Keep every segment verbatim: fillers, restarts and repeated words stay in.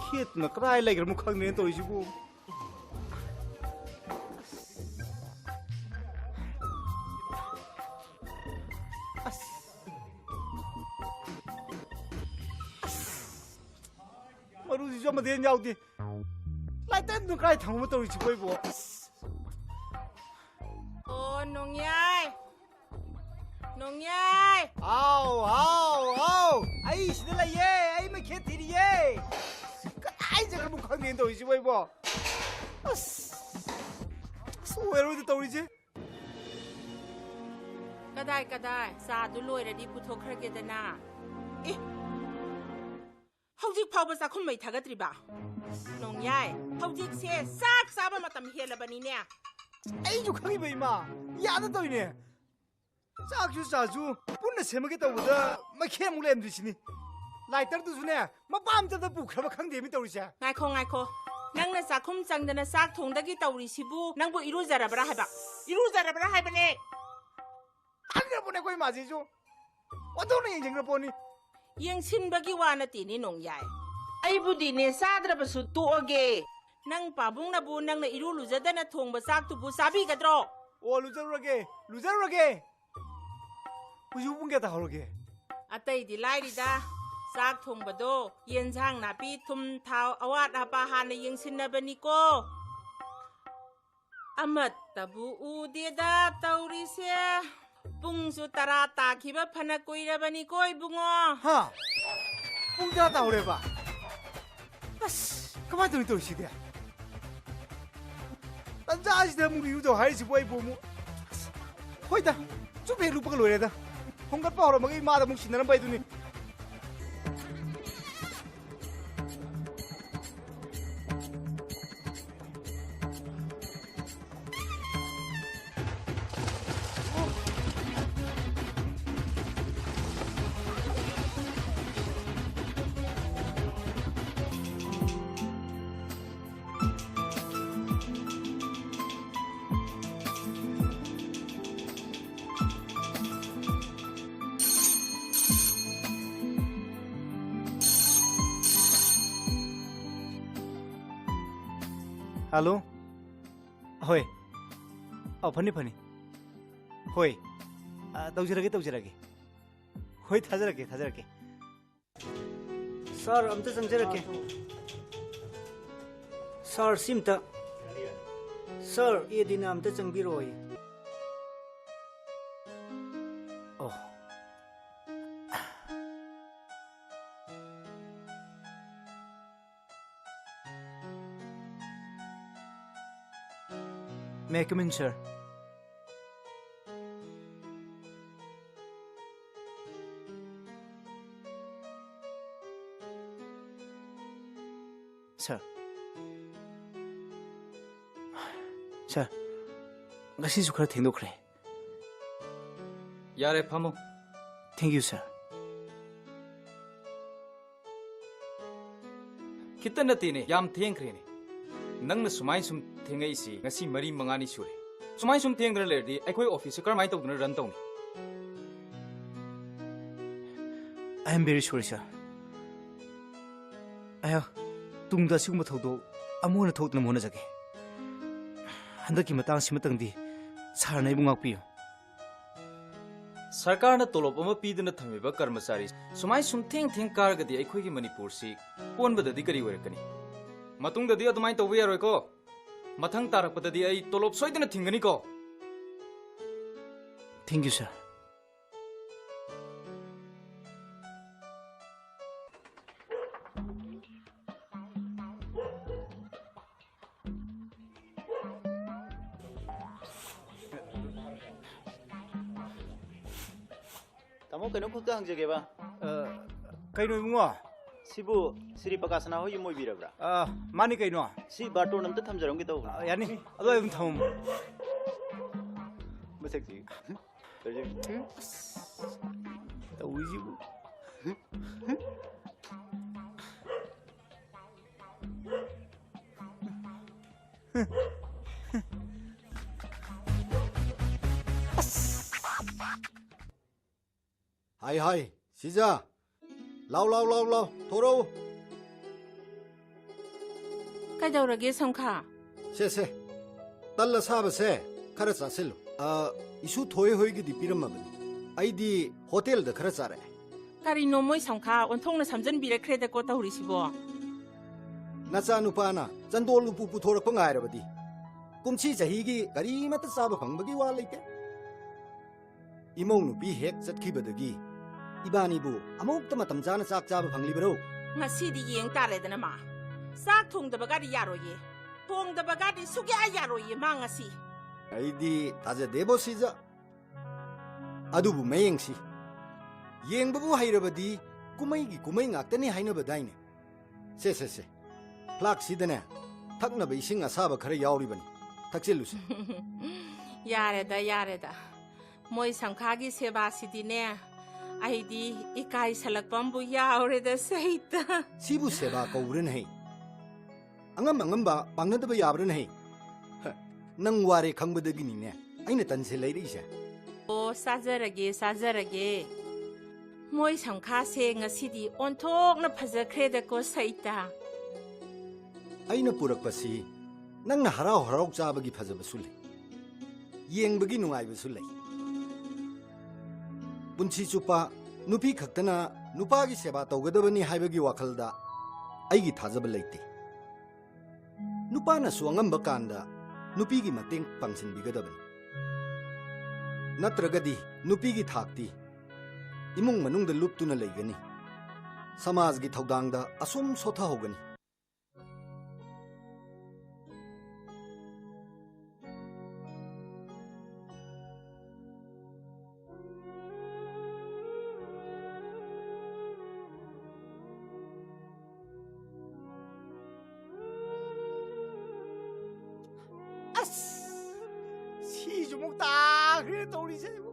ꯈꯦꯠꯇꯨꯅ ꯀꯗꯥꯏ ꯂꯩꯈ꯭ꯔꯃꯣ ꯈꯪꯗ꯭ꯔꯦꯅ ꯇꯧꯔꯤꯁꯤꯕꯨ꯫ ꯑꯁ꯫ ꯑꯁ꯫ ꯃꯔꯨꯁꯤꯁꯨ ꯑꯃꯗ ꯍꯦꯟꯅ ꯌꯥꯎꯗꯦ꯫ ꯂꯥꯏꯇꯔꯗꯨ ꯀꯥꯏ ꯊꯝꯃꯣ ꯇꯧꯔꯤꯁꯤꯕꯣ ꯑꯩꯕꯣ? ꯑꯁ꯫ ꯑꯣ, ꯅꯣꯡꯌꯥꯏ꯫ ꯅꯣꯡꯌꯥꯏ! ꯍꯥꯎ, ꯍꯥꯎ, ꯍꯥꯎ! ꯑꯩ ꯁꯤꯗ ꯂꯩꯌꯦ! ꯑꯩ ꯃꯩꯈꯦꯠ ꯊꯤꯔꯤꯌꯦ! ꯀꯗꯥꯏ ꯆꯠꯈ꯭ꯔꯕꯅꯣ ꯈꯪꯗꯦꯅ ꯇꯧꯔꯤꯁꯤꯕꯣ ꯑꯩꯕꯣ? ꯑꯁ! ꯑꯁ, ꯑꯣꯏꯔꯣꯏꯗ ꯇꯧꯔꯤꯁꯦ! ꯀꯗꯥꯏ, ꯀꯗꯥꯏ? ꯆꯥꯗꯨ ꯂꯣꯏꯔꯗꯤ ꯄꯨꯊꯣꯛꯈ꯭ꯔꯒꯦꯗꯅ꯫ ꯑꯦ! ꯍꯧꯖꯤꯛ ꯐꯥꯎꯕ ꯆꯥꯛꯈꯨꯝ ꯃꯩ ꯊꯥꯒꯠꯇ꯭ꯔꯤꯕ? ꯅꯣꯡꯌꯥꯏ, ꯍꯧꯖꯤꯛꯁꯦ ꯆꯥꯛ ꯆꯥꯕ ꯃꯇꯝ ꯍꯦꯜꯂꯕꯅꯤꯅꯦ꯫ ꯑꯩꯁꯨ ꯈꯪꯉꯤꯕ, ꯏꯃꯥ꯫ ꯌꯥꯗ ꯇꯧꯔꯤꯅꯦ꯫ ꯆꯥꯛꯁꯨ ꯆꯥꯁꯨ ꯄꯨꯟꯅ ꯁꯦꯝꯃꯒꯦ ꯇꯧꯕꯗ ꯃꯩꯈꯦꯠ ꯑꯃꯨꯛ ꯂꯩꯔꯝꯗ꯭ꯔꯤꯁꯤꯅꯤ꯫ ꯂꯥꯏꯇꯔꯗꯨꯁꯨꯅꯦ, ꯃꯄꯥꯝ ꯆꯠꯇ ꯄꯨꯈ꯭ꯔꯕ ꯈꯪꯗꯦ ꯃꯤ ꯇꯧꯔꯤꯁꯦ꯫ ꯉꯥꯏꯈꯣ, ꯉꯥꯏꯈꯣ꯫ ꯅꯪꯅ ꯆꯥꯛꯈꯨꯝ ꯆꯪꯗꯅ ꯆꯥꯛ ꯊꯣꯡꯗꯒꯤ ꯇꯧꯔꯤꯁꯤꯕꯨ ꯅꯪꯕꯨ ꯏꯔꯨꯖꯔꯕ꯭ꯔꯥ ꯍꯥꯏꯕ? ꯏꯔꯨꯖꯔꯕ꯭ꯔꯥ ꯍꯥꯏꯕꯅꯦ꯫ ꯇꯥꯅꯤꯡꯉꯕꯅꯦ ꯑꯩꯈꯣꯏ ꯏꯃꯥꯁꯤꯁꯨ꯫ ꯑꯣꯟꯊꯣꯛꯅ ꯌꯦꯡꯁꯤꯟꯈ꯭ꯔ ꯄꯣꯠꯅꯤ꯫ ꯌꯦꯡꯁꯤꯟꯕꯒꯤ ꯋꯥ ꯅꯠꯇꯦꯅꯦ, ꯅꯣꯡꯌꯥꯏ꯫ ꯑꯩꯕꯨꯗꯤꯅꯦ, ꯆꯥꯗ꯭ꯔꯕꯁꯨ ꯇꯣꯛꯑꯒꯦ꯫ ꯅꯪ ꯄꯥꯕꯨꯡꯅꯕꯨ ꯅꯪꯅ ꯏꯔꯨ ꯂꯨꯖꯗꯅ ꯊꯣꯡꯕ ꯆꯥꯛꯇꯨꯕꯨ ꯆꯥꯕꯤꯒꯗ꯭ꯔꯣ? ꯑꯣ, ꯂꯨꯖꯔꯨꯔꯒꯦ, ꯂꯨꯖꯔꯨꯔꯒꯦ꯫ ꯍꯧꯖꯤꯛ ꯄꯨꯡ ꯀꯌꯥ ꯇꯥꯍꯧꯔꯒꯦ? ꯑꯇꯩꯗꯤ ꯂꯥꯏꯔꯤꯗ, ꯆꯥꯛ ꯊꯣꯡꯕꯗꯣ, ꯌꯦꯟꯁꯥꯡ ꯅꯥꯄꯤ, ꯊꯨꯝ, ꯊꯥꯎ, ꯑꯋꯥꯠ ꯑꯄꯥ ꯍꯥꯟꯅ ꯌꯦꯡꯁꯤꯟꯅꯕꯅꯤꯀꯣ꯫ ꯑꯃꯠꯇꯕꯨ ꯎꯗꯦꯗ ꯇꯧꯔꯤꯁꯦ꯫ ꯄꯨꯡꯁꯨ ꯇꯔꯥ ꯇꯥꯈꯤꯕ ꯐꯅ ꯀꯨꯏꯔꯕꯅꯤꯀꯣ, ꯏꯕꯨꯡꯉꯣ꯫ ꯍꯥ? ꯄꯨꯡ ꯇꯔꯥ ꯇꯥꯍꯧꯔꯦꯕ? ꯑꯁ, ꯀꯃꯥꯏꯅ ꯇꯧꯔꯤ ꯇꯧꯔꯤꯁꯤꯗꯤ? ꯇꯟꯖꯥꯁꯤꯗ ꯑꯃꯨꯛ ꯏꯔꯨꯖꯧ ꯍꯥꯏꯔꯤꯁꯤꯕꯨ ꯑꯩꯕꯨ ꯑꯃꯨꯛ꯫ ꯑꯁ, ꯍꯣꯏꯗ, ꯆꯨꯝ ꯍꯦꯛ ꯂꯨꯞꯄꯒ ꯂꯣꯏꯔꯦꯗ꯫ ꯍꯣꯡꯒꯠꯄ ꯍꯧꯔꯝꯃꯒ ꯏꯃꯥꯗ ꯑꯃꯨꯛ ꯁꯤꯟꯅꯔꯝꯕ ꯍꯥꯏꯗꯨꯅꯤ꯫ ꯍꯜꯂꯣ꯫ ꯍꯣꯏ꯫ ꯑꯧ, ꯐꯅꯤ, ꯐꯅꯤ꯫ ꯍꯣꯏ꯫ ꯑ, ꯇꯧꯖꯔꯒꯦ, ꯇꯧꯖꯔꯒꯦ꯫ ꯍꯣꯏ, ꯊꯥꯖꯔꯛꯀꯦ, ꯊꯥꯖꯔꯛꯀꯦ꯫ ꯁꯥꯔ, ꯑꯝꯇ ꯆꯪꯖꯔꯛꯀꯦ꯫ ꯁꯥꯔ, ꯁꯤ ꯑꯝꯇ꯫ ꯁꯥꯔ, ꯑꯦ ꯗꯤꯅ ꯑꯝꯇ ꯆꯪꯕꯤꯔꯛꯑꯣꯌꯦ꯫ ꯑꯣ꯫ May I come in, sir? Sir. Sir, ꯉꯁꯤꯁꯨ ꯈꯔ ꯊꯦꯡꯗꯣꯛꯈ꯭ꯔꯦ꯫ ꯌꯥꯔꯦ, ꯐꯝꯃꯣ꯫ Thank you, sir. ꯈꯤꯇ ꯅꯠꯇꯦꯅꯦ, ꯌꯥꯝ ꯊꯦꯡꯈ꯭ꯔꯦꯅꯦ꯫ ꯅꯪꯅ ꯁꯨꯃꯥꯏ ꯁꯨꯝ ꯊꯦꯡꯉꯛꯏꯁꯤ ꯉꯁꯤ ꯃꯔꯤ ꯃꯉꯥꯅꯤ ꯁꯨꯔꯦ꯫ ꯁꯨꯃꯥꯏ ꯁꯨꯝ ꯊꯦꯡꯗꯅ ꯂꯩꯔꯗꯤ ꯑꯩꯈꯣꯏ ꯑꯣꯐꯤꯁꯁꯦ ꯀꯔꯝꯍꯥꯏꯅ ꯇꯧꯗꯅ ꯔꯟ ꯇꯧꯅꯤ? I am very sorry, sir. ꯑꯩꯍꯥꯛ ꯇꯨꯡꯗ ꯑꯁꯤꯒꯨꯝꯕ ꯊꯧꯗꯣꯛ ꯑꯃꯨꯛ ꯍꯟꯅ ꯊꯣꯛꯇꯅꯕ ꯍꯣꯠꯅꯖꯒꯦ꯫ ꯍꯟꯗꯛꯀꯤ ꯃꯇꯥꯡꯁꯤꯃꯇꯪꯗꯤ ꯁꯥꯔꯅ ꯑꯩꯕꯨ ꯉꯥꯛꯄꯤꯌꯨ꯫ ꯁꯔꯀꯥꯔꯅ ꯇꯣꯂꯣꯞ ꯑꯃ ꯄꯤꯗꯨꯅ ꯊꯝꯃꯤꯕ ꯀꯔꯃꯆꯥꯔꯤ ꯁꯨꯃꯥꯏ ꯁꯨꯝ ꯊꯦꯡ ꯊꯦꯡ ꯀꯥꯔꯒꯗꯤ ꯑꯩꯈꯣꯏꯒꯤ ꯃꯅꯤꯄꯨꯔꯁꯤ ꯀꯣꯟꯕꯗꯗꯤ ꯀꯔꯤ ꯑꯣꯏꯔꯛꯀꯅꯤ? ꯃꯇꯨꯡꯗꯗꯤ ꯑꯗꯨꯃꯥꯏꯅ ꯇꯧꯕ ꯌꯥꯔꯣꯏꯀꯣ꯫ ꯃꯊꯪ ꯇꯥꯔꯛꯄꯗꯗꯤ ꯑꯩ ꯇꯣꯂꯣꯞ ꯁꯣꯏꯗꯅ ꯊꯤꯡꯒꯅꯤꯀꯣ꯫ Thank you, sir. ꯇꯥꯃꯣ, ꯀꯩꯅꯣꯝꯈꯛꯇ ꯍꯪꯖꯒꯦꯕ꯫ ꯑ, ꯀꯩꯅꯣ ꯏꯕꯨꯡꯉꯣ? ꯁꯤꯕꯨ ꯁ꯭ꯔꯤ ꯄ꯭ꯔꯀꯥꯁꯅꯥ ꯍꯣꯏ ꯌꯨꯝ ꯑꯣꯏꯕꯤꯔꯕ꯭ꯔꯥ? ꯑ, ꯃꯥꯅꯤ ꯀꯩꯅꯣ? ꯁꯤ ꯕꯥꯔꯇꯣꯟ ꯑꯝꯇ ꯊꯝꯖꯔꯝꯒꯦ ꯇꯧꯕꯅꯦ꯫ ꯑ, ꯌꯥꯅꯤ꯫ ꯑꯗꯣ ꯑꯩ ꯑꯗꯨꯝ ꯊꯝꯃꯝꯃꯣ꯫ ꯃꯁꯛꯁꯤ꯫ ꯇꯧꯔꯤꯁꯤꯕꯨ꯫ ꯍꯥꯏ, ꯍꯥꯏ, ꯁꯤꯖꯥ꯫ ꯂꯥꯎ, ꯂꯥꯎ, ꯂꯥꯎ, ꯂꯥꯎ, ꯊꯣꯔꯛꯎ꯫ ꯀꯩꯗꯧꯔꯒꯦ, ꯁꯝꯈꯥ? ꯁꯦ, ꯁꯦ, ꯇꯜ ꯑꯁꯥꯕꯁꯦ ꯈꯔ ꯆꯥꯁꯤꯜꯂꯨ꯫ ꯑ, ꯏꯁꯨ ꯊꯣꯏ ꯍꯣꯏꯒꯤꯗꯤ ꯄꯤꯔꯝꯃꯕꯅꯤ꯫ ꯑꯩꯗꯤ ꯍꯣꯇꯦꯜꯗ ꯈꯔ ꯆꯥꯔꯛꯑꯦ꯫ ꯀꯔꯤꯅꯣ ꯃꯣꯏ ꯁꯝꯈꯥ ꯑꯣꯟꯊꯣꯛꯅ ꯁꯝꯖꯟꯕꯤꯔꯛꯈ꯭ꯔꯦꯗꯀꯣ ꯇꯧꯔꯤꯁꯤꯕꯣ? ꯅꯆꯥꯅꯨꯄꯥꯅ ꯆꯟꯗꯣꯜ ꯎꯄꯨ ꯄꯨꯊꯣꯔꯛꯄ ꯉꯥꯏꯔꯕꯗꯤ ꯀꯨꯝꯁꯤ ꯆꯍꯤꯒꯤ ꯀꯔꯤꯃꯠꯇ ꯆꯥꯕ ꯐꯪꯕꯒꯤ ꯋꯥ ꯂꯩꯇꯦ꯫ ꯏꯃꯧ ꯅꯨꯄꯤ ꯍꯦꯛ ꯆꯠꯈꯤꯕꯗꯒꯤ ꯏꯕꯥꯅꯤꯕꯨ ꯑꯃꯨꯛꯇ ꯃꯇꯝ ꯆꯥꯅ ꯆꯥꯛ ꯆꯥꯕ ꯐꯪꯂꯤꯕꯔꯣ? ꯉꯁꯤꯗꯤ ꯌꯦꯡ ꯇꯥꯔꯦꯗꯅ, ꯃꯥ꯫ ꯆꯥꯛ ꯊꯣꯡꯗꯕꯒꯗꯤ ꯌꯥꯔꯣꯏꯌꯦ꯫ ꯊꯣꯡꯗꯕꯒꯗꯤ ꯁꯨꯛꯌꯥ ꯌꯥꯔꯣꯏꯌꯦ ꯃꯥ ꯉꯁꯤ꯫ ꯑꯩꯗꯤ ꯊꯥꯖꯗꯦꯕꯣ, ꯁꯤꯖ꯫ ꯑꯗꯨꯕꯨ ꯃꯌꯦꯡꯁꯤ, ꯌꯦꯡꯕꯕꯨ ꯍꯩꯔꯕꯗꯤ ꯀꯨꯝꯍꯩꯒꯤ ꯀꯨꯝꯍꯩ ꯉꯥꯛꯇꯅꯤ ꯍꯥꯏꯅꯕꯗꯥꯏꯅꯦ? ꯁꯦ, ꯁꯦ, ꯁꯦ, ꯐ꯭ꯂꯥꯛꯁꯤꯗꯅꯦ, ꯊꯛꯅꯕ ꯏꯁꯤꯡ ꯑꯁꯥꯕ ꯈꯔ ꯌꯥꯎꯔꯤꯕꯅꯤ, ꯊꯛꯆꯤꯜꯂꯨꯁꯦ꯫ ꯌꯥꯔꯦꯗ, ꯌꯥꯔꯦꯗ꯫ ꯃꯣꯏ ꯁꯝꯈꯥꯒꯤ ꯁꯦꯕꯥꯁꯤꯗꯤꯅꯦ, ꯑꯩꯗꯤ ꯏꯀꯥꯏꯁꯜꯂꯛꯄ ꯑꯃꯕꯨ ꯌꯥꯎꯔꯦꯗ, ꯁꯩꯇ꯫ ꯁꯤꯕꯨ ꯁꯦꯕꯥ ꯀꯧꯕ꯭ꯔꯅꯦꯍꯦ? ꯑꯉꯝ ꯑꯉꯝꯕ ꯄꯥꯡꯅꯗꯕ ꯌꯥꯕ꯭ꯔꯅꯦꯍꯦ? ꯍ, ꯅꯪ ꯋꯥꯔꯦ ꯈꯪꯕꯗꯒꯤꯅꯤꯅꯦ ꯑꯩꯅ ꯇꯟꯁꯦ ꯂꯩꯔꯛꯏꯁꯦ꯫ ꯑꯣ, ꯆꯥꯖꯔꯒꯦ, ꯆꯥꯖꯔꯒꯦ꯫ ꯃꯣꯏ ꯁꯝꯈꯥꯁꯦ ꯉꯁꯤꯗꯤ ꯑꯣꯟꯊꯣꯛꯅ ꯐꯖꯈ꯭ꯔꯦꯗꯀꯣ, ꯁꯩꯇ꯫ ꯑꯩꯅ ꯄꯨꯔꯛꯄꯁꯤ ꯅꯪꯅ ꯍꯔꯥꯎ ꯍꯔꯥꯎ ꯆꯥꯕꯒꯤ ꯐꯖꯕꯁꯨ ꯂꯩ, ꯌꯦꯡꯕꯒꯤ ꯅꯨꯡꯉꯥꯏꯕꯁꯨ ꯂꯩ꯫ ꯄꯨꯟꯁꯤ ꯆꯨꯞꯄ ꯅꯨꯄꯤ ꯈꯛꯇꯅ ꯅꯨꯄꯥꯒꯤ ꯁꯦꯕꯥ ꯇꯧꯒꯗꯕꯅꯤ ꯍꯥꯏꯕꯒꯤ ꯋꯥꯈꯜꯗ ꯑꯩꯒꯤ ꯊꯥꯖꯕ ꯂꯩꯇꯦ꯫ ꯅꯨꯄꯥꯅꯁꯨ ꯑꯉꯝꯕ ꯀꯥꯟꯗ ꯅꯨꯄꯤꯒꯤ ꯃꯇꯦꯡ ꯄꯥꯡꯁꯤꯟꯕꯤꯒꯗꯕꯅꯤ꯫ ꯅꯠꯇ꯭ꯔꯒꯗꯤ ꯅꯨꯄꯤꯒꯤ ꯊꯥꯛꯇꯤ ꯏꯃꯨꯡ ꯃꯅꯨꯡꯗ ꯂꯨꯞꯇꯨꯅ ꯂꯩꯒꯅꯤ, ꯁꯃꯥꯖꯒꯤ ꯊꯧꯗꯥꯡꯗ ꯑꯁꯨꯝ ꯁꯣꯊꯍꯧꯒꯅꯤ꯫ ꯑꯁ! ꯁꯤꯁꯨ ꯑꯃꯨꯛ ꯇꯥꯈ꯭ꯔꯦ ꯇꯧꯔꯤꯁꯦ ꯑꯩꯕꯨ꯫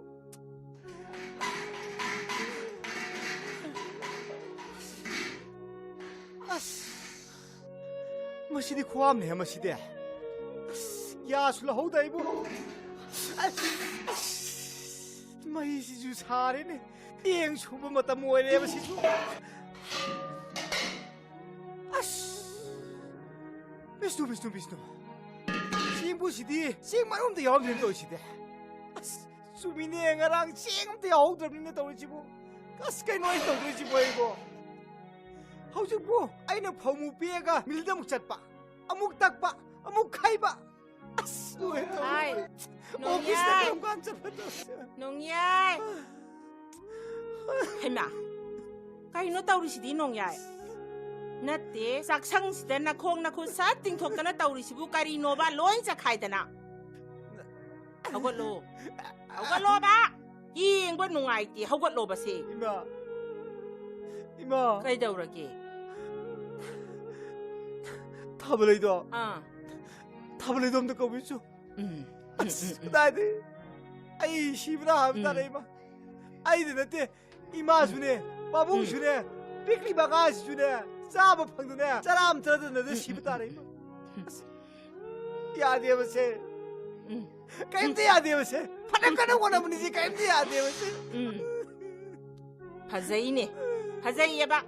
ꯑꯁ! ꯃꯁꯤꯗꯤ ꯈꯨꯋꯥꯝꯅꯦꯍꯦ ꯃꯁꯤꯗꯤ꯫ ꯑꯁ! ꯒ꯭ꯌꯥꯁꯁꯨ ꯂꯧꯍꯧꯗ ꯑꯩꯕꯨ꯫ ꯑꯁ! ꯑꯁ! ꯃꯩꯁꯤꯁꯨ ꯁꯥꯔꯦꯅꯦ꯫ ꯆꯦꯡ ꯁꯨꯕ ꯃꯇꯝ ꯑꯣꯏꯔꯦꯕ ꯁꯤꯁꯨ꯫ ꯑꯁ! ꯕꯤꯁꯅꯨ, ꯕꯤꯁꯅꯨ, ꯕꯤꯁꯅꯨ꯫ ꯅꯪꯕꯨ ꯁꯤꯗꯤ ꯆꯦꯡ ꯃꯔꯨꯝꯗ ꯌꯥꯎꯗ꯭ꯔꯦꯅ ꯇꯧꯔꯤꯁꯤꯗꯤ꯫ ꯑꯁ, ꯆꯨꯝꯃꯤꯅꯦ, ꯉꯔꯥꯡ ꯆꯦꯡ ꯑꯝꯇ ꯌꯥꯎꯍꯧꯗ꯭ꯔꯕꯅꯤꯅ ꯇꯧꯔꯤꯁꯤꯕꯨ꯫ ꯑꯁ, ꯀꯩꯅꯣ ꯑꯩ ꯇꯧꯗꯣꯏꯁꯤꯕꯨ ꯑꯩꯕꯣ? ꯍꯧꯖꯤꯛꯄꯨ ꯑꯩꯅ ꯐꯧ ꯑꯃꯨꯛ ꯄꯦꯛꯑꯒ ꯃꯤꯜꯗ ꯑꯃꯨꯛ ꯆꯠꯄ, ꯑꯃꯨꯛ ꯇꯛꯄ, ꯑꯃꯨꯛ ꯈꯥꯏꯕ꯫ ꯑꯁ, ꯂꯣꯏꯔꯦ ꯇꯧꯔꯤꯁꯦ꯫ ꯍꯥꯏ, ꯑꯣꯐꯤꯁꯇ ꯅꯣꯡꯌꯥꯏ꯫ ꯀꯔꯝ ꯀꯥꯟ ꯆꯠꯄ ꯇꯧꯔꯤꯁꯦ? ꯅꯣꯡꯌꯥꯏ꯫ ꯍꯩꯃꯥ, ꯀꯩꯅꯣ ꯇꯧꯔꯤꯁꯤꯗꯤ ꯅꯣꯡꯌꯥꯏ? ꯅꯠꯇꯦ, ꯆꯥꯛꯁꯪꯁꯤꯗ ꯅꯈꯣꯡ ꯅꯈꯨꯠ ꯁꯠ ꯇꯤꯡꯊꯣꯛꯇꯅ ꯇꯧꯔꯤꯁꯤꯕꯨ ꯀꯔꯤꯅꯣꯕ? ꯂꯣꯏ ꯆꯈꯥꯏꯗꯅ꯫ ꯍꯧꯒꯠꯂꯣ꯫ ꯍꯧꯒꯠꯂꯣꯕ! ꯌꯦꯡꯕ ꯅꯨꯡꯉꯥꯏꯇꯦ, ꯍꯧꯒꯠꯂꯣꯕꯁꯦ꯫ ꯏꯃꯥ! ꯏꯃꯥ! ꯀꯩꯗꯧꯔꯒꯦ? ꯊꯥꯕꯂꯩꯗꯣ꯫ ꯑꯥ꯫ ꯊꯥꯕꯂꯩꯗꯣ ꯑꯝꯇ ꯀꯧꯕꯤꯁꯨ꯫ ꯎꯝ꯫ ꯑꯁ, ꯎꯝ, ꯎꯝ, ꯎꯝ꯫ ꯀꯗꯥꯏꯗꯩ? ꯑꯩ ꯁꯤꯕ꯭ꯔꯥ ꯍꯥꯏꯕ ꯎꯝ꯫ ꯇꯥꯔꯦ, ꯏꯃꯥ꯫ ꯑꯩꯗ ꯅꯠꯇꯦ, ꯏꯃꯥꯁꯨꯅꯦ, ꯄꯥꯕꯨꯡꯁꯨꯅꯦ, ꯎꯝ꯫ ꯄꯤꯛꯂꯤꯕ ꯑꯉꯥꯡꯁꯤꯁꯨꯅꯦ, ꯆꯥꯕ ꯐꯪꯗꯅꯦ, ꯆꯔꯥ ꯑꯃ ꯆꯥꯗꯅ ꯎꯝ, ꯁꯤꯕ ꯎꯝ, ꯇꯥꯔꯦ, ꯎꯝ꯫ ꯏꯃꯥ꯫ ꯎꯝ꯫ ꯑꯁ, ꯌꯥꯗꯦꯕꯁꯦ꯫ ꯎꯝ꯫ ꯀꯔꯤꯝꯇ ꯌꯥꯗꯦꯕꯁꯦ꯫ ꯐꯅ ꯀꯟꯅ ꯍꯣꯠꯅꯕꯅꯤ ꯁꯤ, ꯀꯔꯤꯝꯇ ꯌꯥꯗꯦꯕꯁꯦ꯫ ꯎꯝ꯫ ꯐꯖꯩꯅꯦ꯫ ꯐꯖꯩꯌꯦꯕ꯫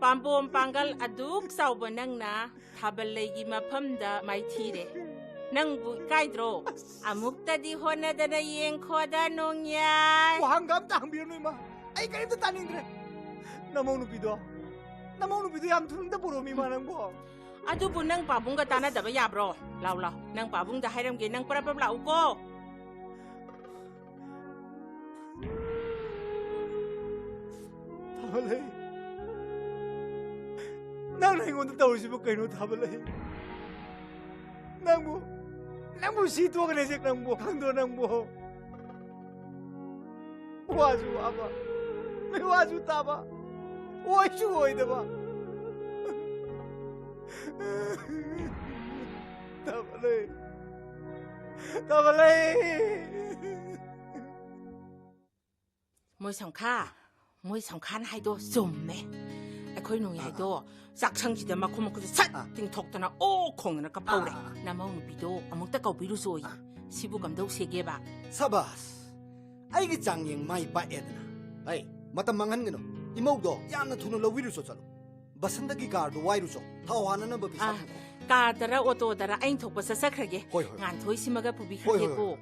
ꯄꯥꯝꯕꯣꯝ ꯄꯥꯡꯒꯜ ꯑꯗꯨꯛ ꯆꯥꯎꯕ ꯅꯪꯅ ꯊꯥꯕꯜ ꯂꯩꯒꯤ ꯃꯐꯝꯗ ꯃꯥꯏꯊꯤꯔꯦ꯫ ꯅꯪꯕꯨ ꯏꯀꯥꯏꯗ꯭ꯔꯣ? ꯑꯃꯨꯛꯇꯗꯤ ꯍꯣꯠꯅꯗꯅ ꯌꯦꯡꯈꯣꯗ ꯅꯣꯡꯌꯥꯏ꯫ ꯋꯥꯍꯪꯒ ꯑꯝꯇ ꯍꯪꯕꯤꯔꯅꯨ, ꯏꯃꯥ꯫ ꯑꯩ ꯀꯔꯤꯝꯇ ꯇꯥꯅꯤꯡꯗ꯭ꯔꯦ꯫ ꯅꯃꯧ ꯅꯨꯄꯤꯗꯣ, ꯅꯃꯧ ꯅꯨꯄꯤꯗꯣ ꯌꯥꯝ ꯊꯨꯅ ꯑꯝꯇ ꯄꯨꯔꯛꯑꯣ, ꯏꯃꯥ, ꯅꯪꯕꯣ꯫ ꯑꯗꯨꯕꯨ ꯅꯪ ꯄꯥꯕꯨꯡꯒ ꯇꯥꯟꯅꯗꯕ ꯌꯥꯕ꯭ꯔꯣ? ꯂꯥꯎ, ꯂꯥꯎ꯫ ꯅꯪ ꯄꯥꯕꯨꯡꯗ ꯍꯥꯏꯔꯝꯒꯦ, ꯅꯪ ꯄꯔꯞ ꯄꯔꯞ ꯂꯥꯛꯎꯀꯣ꯫ ꯊꯥꯕꯂꯩ, ꯅꯪꯅ ꯑꯩꯉꯣꯟꯗ ꯇꯧꯔꯤꯁꯤꯕꯨ ꯀꯩꯅꯣ, ꯊꯥꯕꯂꯩ? ꯅꯪꯕꯨ, ꯅꯪꯕꯨ ꯁꯤ ꯇꯣꯛꯀꯅꯤ ꯍꯧꯖꯤꯛ, ꯅꯪꯕꯨ ꯈꯪꯗ꯭ꯔꯣ ꯅꯪꯕꯨ? ꯋꯥꯁꯨ ꯋꯥꯕ, ꯃꯤꯋꯥꯁꯨ ꯇꯥꯕ, ꯑꯣꯏꯁꯨ ꯑꯣꯏꯗꯕ꯫ ꯊꯥꯕꯂꯩ, ꯊꯥꯕꯂꯩ꯫ ꯃꯣꯏ ꯁꯝꯈꯥ, ꯃꯣꯏ ꯁꯝꯈꯥꯅ ꯍꯥꯏꯗꯣ ꯆꯨꯝꯃꯦ꯫ ꯑꯩꯈꯣꯏ ꯅꯣꯡꯌꯥꯏꯗꯣ ꯑꯥ, ꯑꯥ꯫ ꯆꯥꯛꯁꯪꯁꯤꯗ ꯃꯈꯨꯝ ꯃꯈꯨꯠꯁꯦ ꯁꯠ ꯑꯥ, ꯑꯥ꯫ ꯇꯤꯡꯊꯣꯛꯇꯅ ꯑꯣ ꯈꯣꯡꯗꯅ ꯀꯞꯍꯧꯔꯦ꯫ ꯑꯥ, ꯑꯥ, ꯑꯥ꯫ ꯅꯃꯧ ꯅꯨꯄꯤꯗꯣ ꯑꯃꯨꯛꯇ ꯀꯧꯕꯤꯔꯨꯆꯣꯌꯦ꯫ ꯑꯥ꯫ ꯁꯤꯕꯨ ꯀꯝꯗꯧꯁꯦꯒꯦꯕ? ꯁꯕꯥꯁ! ꯑꯩꯒꯤ ꯆꯥꯡꯌꯦꯡ ꯃꯥꯏ ꯄꯥꯛꯑꯦꯗꯅ꯫ ꯍꯩ, ꯃꯇꯝ ꯃꯥꯡꯍꯟꯒꯅꯨ꯫ ꯏꯃꯧꯗꯣ ꯌꯥꯝꯅ ꯊꯨꯅ ꯂꯧꯕꯤꯔꯨꯆꯣ ꯆꯠꯂꯨ꯫ ꯕꯁꯟꯇꯒꯤ ꯀꯥꯔꯗꯨ ꯋꯥꯏꯔꯨꯆꯣ꯫ ꯊꯥꯎ ꯍꯥꯟꯅꯅꯕ ꯄꯩꯁꯥ ꯑꯥ, ꯄꯨꯈꯣ꯫ ꯀꯥꯔꯗꯔ ꯑꯣꯇꯣꯗꯔ ꯑꯩꯅ ꯊꯣꯛꯄ ꯆꯠꯆꯈ꯭ꯔꯒꯦ꯫ ꯍꯣꯏ, ꯍꯣꯏ꯫ ꯉꯥꯟꯊꯣꯏꯁꯤꯃꯒ ꯍꯣꯏ, ꯍꯣꯏ, ꯄꯨꯕꯤꯈ꯭ꯔꯒꯦꯀꯣ꯫ ꯍꯣꯏ꯫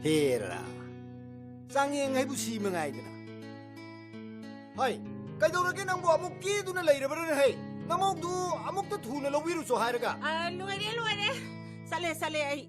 ꯍꯦꯔꯥ, ꯆꯥꯡꯌꯦꯡ ꯍꯥꯏꯕꯨ ꯁꯤ ꯃꯉꯥꯏꯗꯅ꯫ ꯍꯩ, ꯀꯩꯗꯧꯔꯒꯦ ꯅꯪꯕꯨ ꯑꯃꯨꯛ ꯀꯦꯗꯨꯅ ꯂꯩꯔꯕ꯭ꯔꯅꯦ ꯍꯩ? ꯅꯃꯧꯗꯨ ꯑꯃꯨꯛꯇ ꯊꯨꯅ ꯂꯧꯕꯤꯔꯨꯆꯣ ꯍꯥꯏꯔꯒ꯫ ꯑ, ꯂꯣꯏꯔꯦ, ꯂꯣꯏꯔꯦ꯫ ꯆꯠꯂꯦ, ꯆꯠꯂꯦ ꯑꯩ꯫